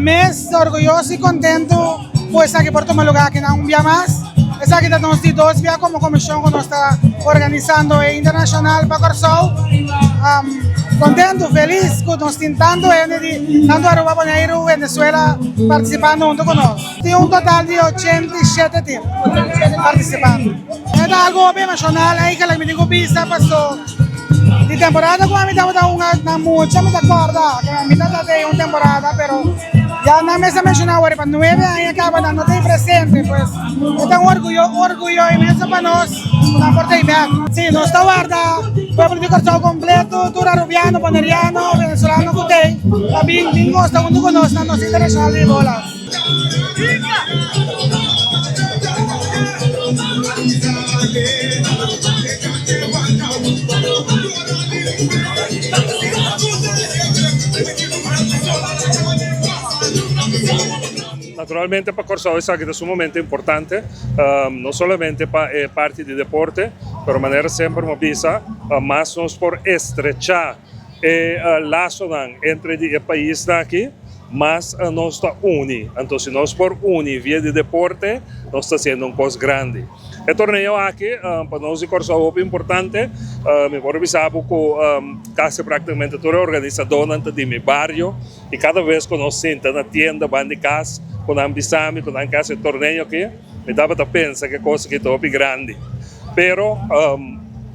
mes orguyoso i kontentu ku esaki por tuma lugá aki nan un bia mas. Esaki ta nos di dos bia komo komishon ku nos ta organisando e internashonal pa Kòrsou. Kontentu, felis ku nos tin tantu hende di tantu Aruba, Boneiru, Venezuela partisipando huntu ku nos. Tin un total di 87 tim partisipando. E ta algu hopi emoshonal eigenlijk mi tin ku bisa paso di temporada ku ami tabata hunga na mucha mi ta kòrda ku mi tabata den un temporada pero ya nan mes a menshoná awor pa nuebe aña kaba nan no ta ei presente pues e ta un orguyo orguyo inmenso pa nos ku nan por ta ei bèk. Sí, nos ta warda pueblo di Kòrsou kompleto, tur arubiano, boneriano, venezolano ku ta ei pa bin bin gosa huntu ku nos na nos internashonal di bola. Naturalmente pa Kòrsou esaki ta sumamente importante, no solamente pa e parti di deporte, pero manera semper mi a bisa, mas nos por estrechá e lasonan entre di e paisnan aki, mas nos ta uni. Anto si nos por uni via di deporte, nos ta hasiendo un kos grandi. E torneo aki pa nos di Kòrsou hopi importante. Mi por bisa bo ku kasi praktikamente tur e organisadónan ta di mi bario i kada bes ku nos sinta na tienda ban di kas ku nan bisa mi ku nan ke hasi e torneo aki, mi tabata pensa ku e kos aki ta hopi grandi. Pero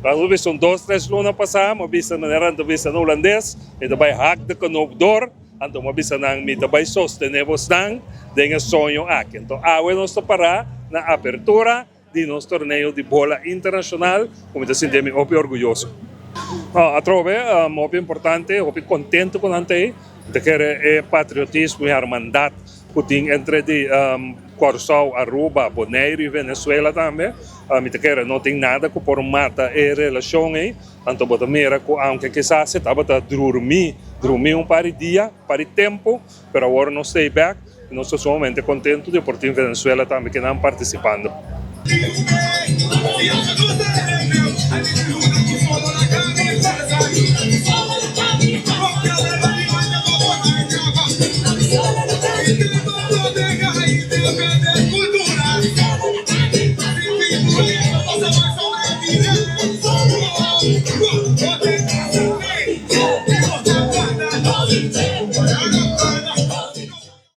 nos a bisa un dos tres luna pasá, mi a bisa manera nan ta bisa na hulandes, mi ta bai hak de knoop door. Anto mi a bisa nan, Mi ta bai sostené bosnan den e soño aki. Anto awe nos ta pará na apertura di nos torneo di bola internashonal ku mi ta sinti mi hopi orguyoso. Atrobe, hopi importante, hopi kontentu ku nan ta ei. Mi ta kere e patriotismo i hermandat ku tin entre di Kòrsou, Aruba, Boneiru i Venezuela tambe. Mi ta kere no tin nada ku por mata e relashon ei. Anto bo ta mira ku aunke kisas e tabata drurmí, drumí un par di dia, un par di tempu, pero awor nos ta ei bèk i nos ta sumamente kontentu di por tin Venezuela tambe kinan partisipando.